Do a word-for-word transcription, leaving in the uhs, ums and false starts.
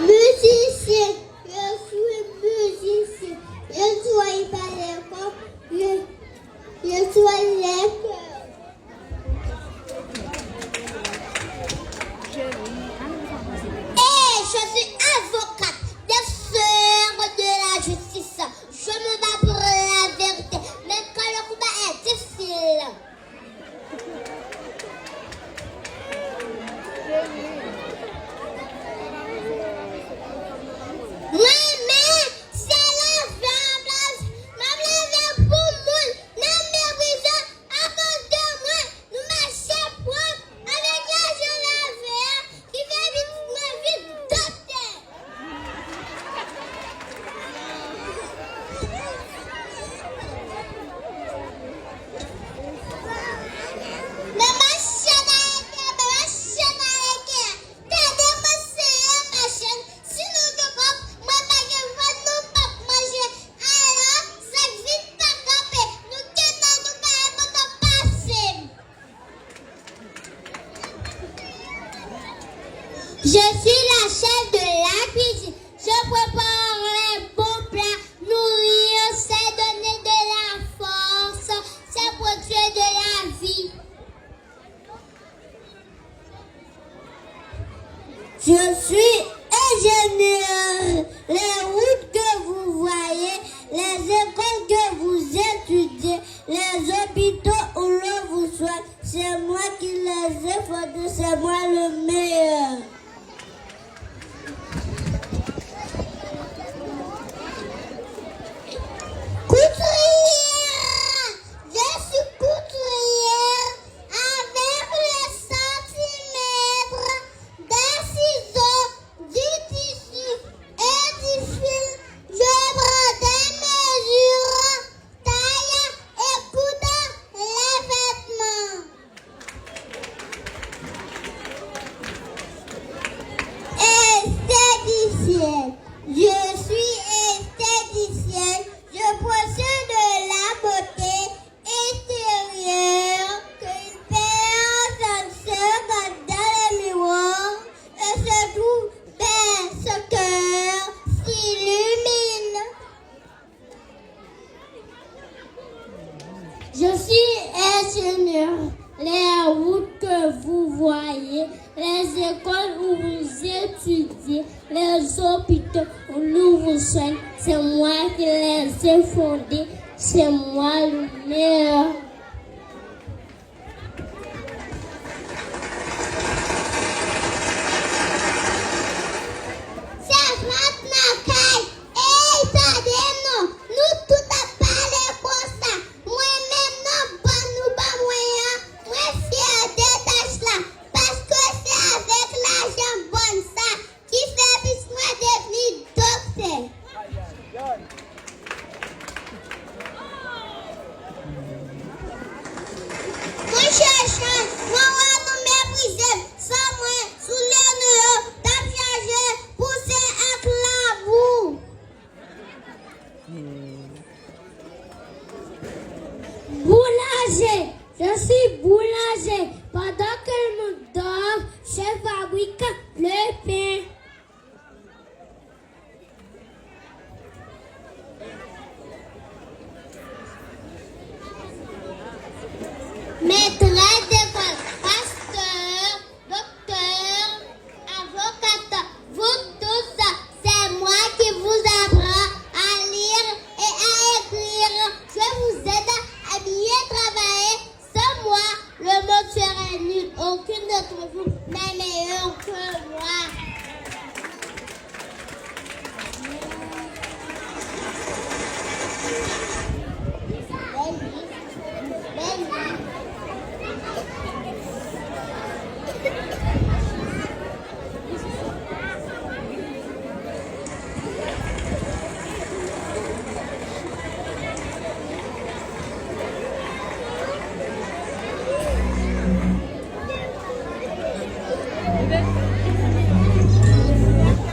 Musicien, je suis musicien. Je travaille pas les cordes, je, je travaille les cœurs. Et je suis avocate, défenseur de la justice. Je me bats pour la vérité, même quand le combat est difficile. Mwen menm, se leve m ap leve, m ap leve pou moun nan meprize akoz de mwen. Nou mache pwòp avèk lajan lave a ki fè pitit mwen vin doktè. Men machann arete, men machann arete. Tande mwen, seye machann. Si nou gen kòb, mwen pa gen vant, nou p ap manje. Alò, sa k vin pa kanpe. Nou kenbe, nou pa enpòtan pase m. Je suis la chef de la cuisine. Je prépare les bons plats. Nourrir, c'est donner de la force, c'est produire de la vie. Je suis ingénieur. Les routes que vous voyez, les écoles que vous étudiez, les hôpitaux où l'on vous soigne, c'est moi qui les ai fondés, c'est moi le meilleur. Couturière, je suis couturière avec le centimètre, des ciseaux, du tissu et du fil. Je prends des mesures, taille et coudre les vêtements. Esthéticienne. Je suis esthéticienne. Je prends soin de la beauté extérieure que une personne se regarde dans le miroir et se trouve belle, son cœur s'illumine. Je suis ingénieur. Les routes que vous voyez, les écoles où vous étudiez, les hôpitaux où l'on vous soigne, c'est moi qui les ai fondés, c'est moi le meilleur. Sèvant nan kay, ey, tande non, nou tout ap pale konsa. Mwen menm nan bann nou ban mwen an, mwen fyè de tach la, paske se avèk lajan bann sa ki fè pitit mwen devni doktè. Monchè Chan, mwen wè nou meprize m. San mwen, soulye nou yo t ap chaje pouse ak labou. Boulanger, je suis boulanger. Pendant que le monde dort, je fabrique le pain. Maîtresse d'école, pasteur, docteur, avocate, vous tous, c'est moi qui vous apprends à lire et à écrire. Je vous aide à bien travailler. Sans moi, le monde serait nul. Aucune d'entre vous n'est meilleur que moi.